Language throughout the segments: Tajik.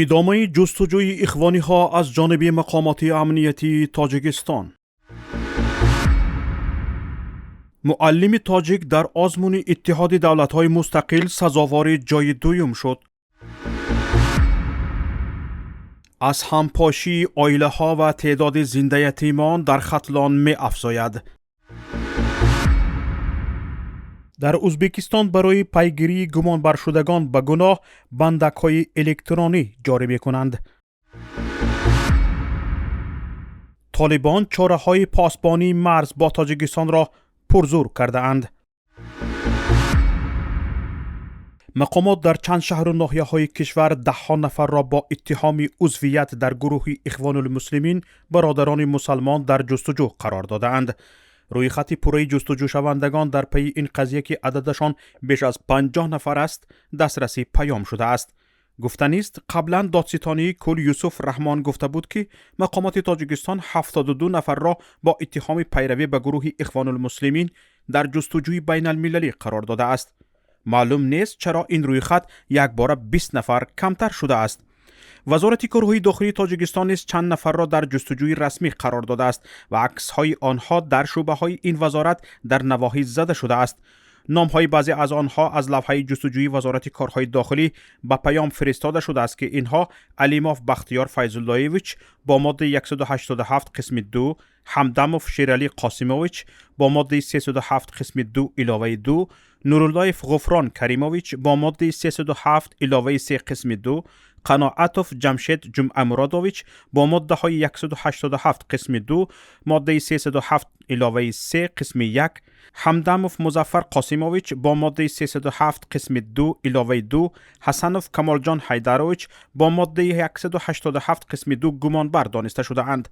Идомаи ҷустуҷӯи ихвониҳо аз ҷониби мақомоти амниятии Тоҷикистон. Муаллими тоҷик дар озмуни Иттиҳоди давлатҳои мустақил сазовори ҷойи дуюм шуд. Аз ҳампошии оилаҳо ва теъдоди зиндаятимон дар Хатлон меафзояд. Дар Ӯзбекистон барои пайгирии гумонбаршудагон ба гуноҳ бандакҳои электронӣ ҷорӣ мекунанд. Толибон чораҳои посбонии марз бо Тоҷикистонро пурзур кардаанд. Мақомот дар чанд шаҳру ноҳияҳои кишвар даҳҳо нафарро бо иттиҳоми узвият дар гурӯҳи Ихвонулмуслимин, Бародарони мусалмон, дар ҷустуҷӯ қарор додаанд. Рӯйхати пурраи ҷустуҷӯшавандагон дар пайи ин қазия, ки ададашон беш аз 50 нафар аст, дастрасӣ паём шудааст. Гуфтанист, қаблан додситонии кул Юсуф Раҳмон гуфта буд, ки мақомоти Тоҷикистон 72 нафарро бо иттиҳоми пайравӣ ба гурӯҳи Ихвонулмуслимин дар ҷустуҷӯи байналмилалӣ қарор додааст. Маълум нест, чаро ин рӯйхат якбора 20 нафар камтар шудааст. Вазорати корҳои дохилии Тоҷикистон низ чанд нафарро дар ҷустуҷӯи расмӣ қарор додааст ва аксҳои онҳо дар шӯъбаҳои ин вазорат дар навоҳӣ зада шудааст. Номҳои баъзе аз онҳо аз лавҳаи ҷустуҷӯи Вазорати корҳои дохилӣ ба паём фиристода шудааст, ки инҳо: Алимов Бахтиёр Файзуллоевич бо моддаи 187 қисми 2, Ҳамдамов Шералӣ Қосимович бо моддаи 307 қисми 2 иловаи 2, Нуруллоев Ғуфрон Каримович бо моддаи 307 иловаи 3 қисми 2, Қаноатов Ҷамшед Ҷумъамуродович бо моддаҳои 187 қисми 2, моддаи 307 иловаи 3 қисми 1, Ҳамдамов Музаффар Қосимович бо моддаи 307 қисми 2 иловаи 2, Ҳасанов Камолҷон Ҳайдарович бо моддаи 187 қисми 2 гумонбар дониста шудаанд.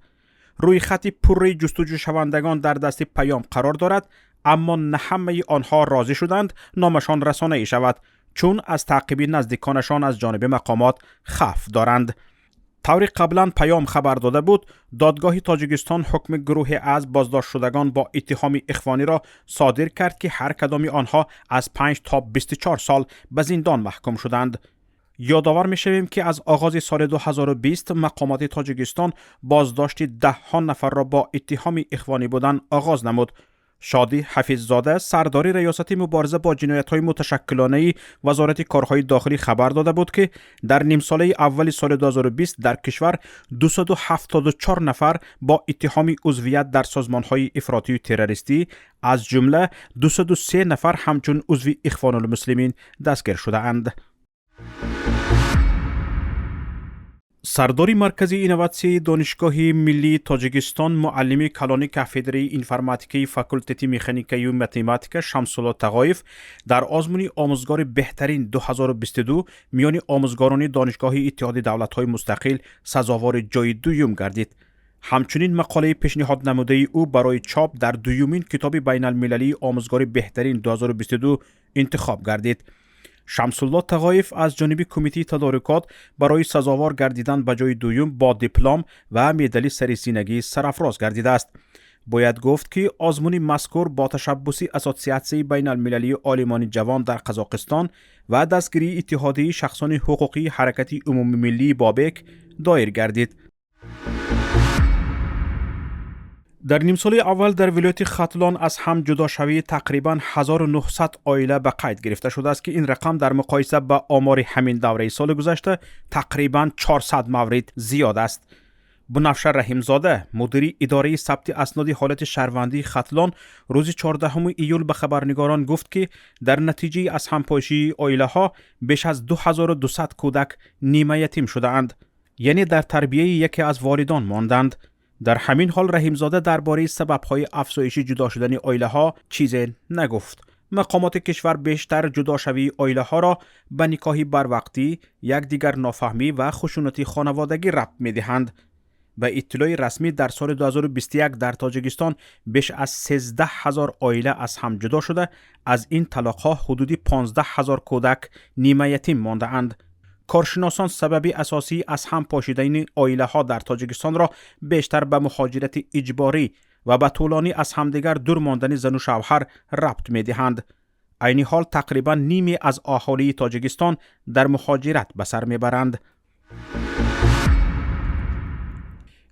Рӯйхати пурраи ҷустуҷӯшавандагон дар дасти паём қарор дорад, аммо на ҳамаи онҳо розӣ шуданд номашон расонаӣ шавад, чун аз таъқиби наздиконашон аз ҷониби мақомот хавф доранд. Таври қаблан паём хабар дода буд, додгоҳи Тоҷикистон ҳукми гурӯҳе аз боздоштшудагон бо иттиҳоми ихвониро содир кард, ки ҳар кадоми онҳо аз 5 то 24 сол ба зиндон маҳкум шуданд. Ёдовар мешавем, ки аз оғози соли 2020 мақомоти Тоҷикистон боздошти даҳҳо нафарро бо иттиҳоми ихвонӣ будан оғоз намуд. Шодӣ Ҳафиззода, сардори Раёсати мубориза бо ҷиноятҳои муташаккилонаи Вазорати корҳои дохилӣ, хабар дода буд, ки дар нимсолаи аввали соли 2020 дар кишвар 274 нафар бо иттиҳоми узвият дар созмонҳои ифротию террористӣ, аз ҷумла 203 нафар ҳамчун узви Ихвонулмуслимин, дастгир шудаанд. Сардори Маркази инноватсияи Донишгоҳи миллии Тоҷикистон, муаллими калони кафедраи информатикаи факултети механикаю математика Шамсулло Тағоев дар озмуни «Омӯзгори беҳтарин 2022» миёни омӯзгорони Донишгоҳи Иттиҳоди давлатҳои мустақил сазовори ҷойи дуюм гардид. Ҳамчунин мақолаи пешниҳод намудаи ӯ барои чоп дар дуюмин китоби байналмилалии «Омӯзгори беҳтарин 2022» интихоб гардид. Шамсулло Тағоев аз ҷониби Кумитаи тадорукот барои сазовор гардидан ба ҷои дуюм бо диплом ва медали сарисинагӣ сарафроз гардидааст. Бояд гуфт, ки озмуни мазкур бо ташаббуси Ассотсиатсияи байналмилалии олимони ҷавон дар Қазоқистон ва дастгирии Иттиҳодияи шахсони ҳуқуқии ҳаракати умумимиллии «Бобек» доир гардид. Дар нимсолаи аввал дар вилояти Хатлон аз ҳам ҷудошавии тақрибан 1900 оила ба қайд гирифта шудааст, ки ин рақам дар муқоиса ба омори ҳамин давраи соли гузашта тақрибан 400 маврид зиёд аст. Бунафша Раҳимзода, мудири идораи сабти асноди ҳолати шаҳрвандии Хатлон, рӯзи 14 июл ба хабарнигорон гуфт, ки дар натиҷаи аз ҳампошии оилаҳо беш аз 2200 кӯдак нимаятим шудаанд, яъне дар тарбияи яке аз волидон монданд. Дар ҳамин ҳол Раҳимзода дар бораи сабабҳои афзоиши ҷудо шудани оилаҳо чизе нагуфт. Мақомоти кишвар бештар ҷудошавии оилаҳоро ба никоҳи барвақтӣ, якдигар нофаҳмӣ ва хушунати хонаводагӣ рабт медиҳанд. Ба иттилои расмӣ, дар соли 2021 дар Тоҷикистон беш аз 13 ҳазор оила аз ҳам ҷудо шуда, аз ин талоқҳо ҳудуди 15 ҳазор кӯдак нимаятим мондаанд. Коршиносон сабаби асосии аз ҳам пошидани оилаҳо дар Тоҷикистонро бештар ба муҳоҷирати иҷборӣ ва ба тӯлонӣ аз ҳамдигар дур мондани зану шавҳар рабт медиҳанд. Айни ҳол тақрибан ниме аз аҳолии Тоҷикистон дар муҳоҷират ба сар мебаранд.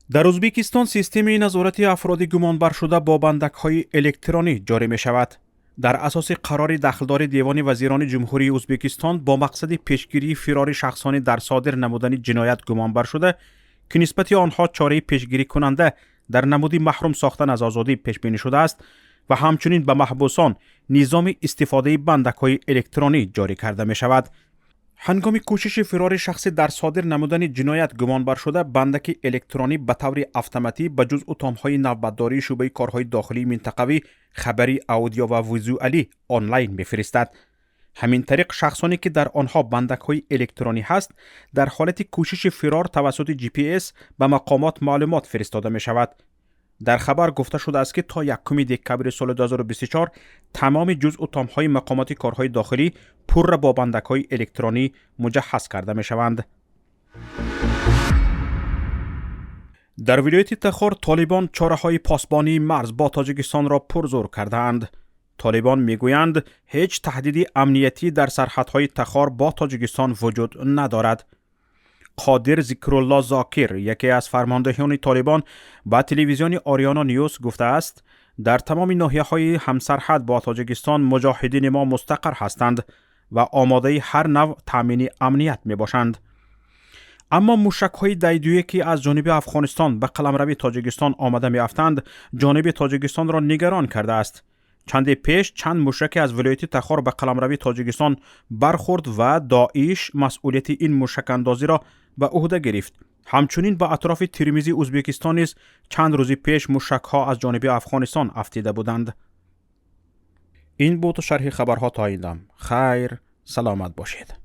Дар Ӯзбекистон системаи назорати афроди гумонбаршуда бо бандакҳои электронӣ ҷорӣ мешавад. Дар асоси қарори дахлдори Девони вазирони Ҷумҳурии Ӯзбекистон бо мақсади пешгирии фирори шахсони дар содир намудани ҷиноят гумонбаршуда, ки нисбати онҳо чораи пешгирикунанда дар намуди маҳрум сохтан аз озодӣ пешбинӣ шудааст ва ҳамчунин ба маҳбусон низоми истифодаи бандакҳои электронӣ ҷорӣ карда мешавад. Ҳангоми кӯшиши фирори шахси дар содир намудани ҷиноят гумонбаршуда, бандаки электронӣ ба таври автоматӣ ба ҷузъу томҳои навбатдории шӯъбаи корҳои дохилии минтақавӣ хабари аудио ва визуалӣ онлайн мефиристад. Ҳамин тариқ, шахсоне ки дар онҳо бандакҳои электронӣ ҳаст, дар ҳолати кӯшиши фирор тавассути GPS ба мақомот маълумот фиристода мешавад. Дар хабар гуфта шудааст, ки то 1 декабри соли 2024 тамоми ҷузъу томҳои мақомоти корҳои дохилӣ пурра бо бандакҳои электронӣ муҷаҳҳаз карда мешаванд. Дар вилояти Тахор толибон чораҳои посбонии марз бо Тоҷикистонро пурзӯр кардаанд. Толибон мегӯянд, ҳеҷ таҳдиди амниятӣ дар сарҳадҳои Тахор бо Тоҷикистон вуҷуд надорад. Қодир Зикрулло Зокир, яке аз фармондеҳони Толибон, ба телевизиони Ориёно Ньюс гуфтааст, дар тамоми ноҳияҳои ҳамсарҳад бо Тоҷикистон муҷоҳидини мо мустақар ҳастанд ва омодаи ҳар навъ таъмини амният мебошанд. Аммо мушакҳои дайдуе, ки аз ҷониби Афғонистон ба қаламрави Тоҷикистон омада меафтанд, ҷониби Тоҷикистонро нигарон кардааст. Чанде пеш чанд мушаке аз вилояти Тахор ба қаламрави Тоҷикистон бархӯрд ва Доиш масъулияти ин мушакандозиро ба ӯҳда гирифт. Ҳамчунин ба атрофи Термизи Ӯзбекистон низ чанд рӯзи пеш мушакҳо аз ҷониби Афғонистон афтида буданд. Ин буд шарҳи хабарҳо то ин дам. Хайр, саломат бошед.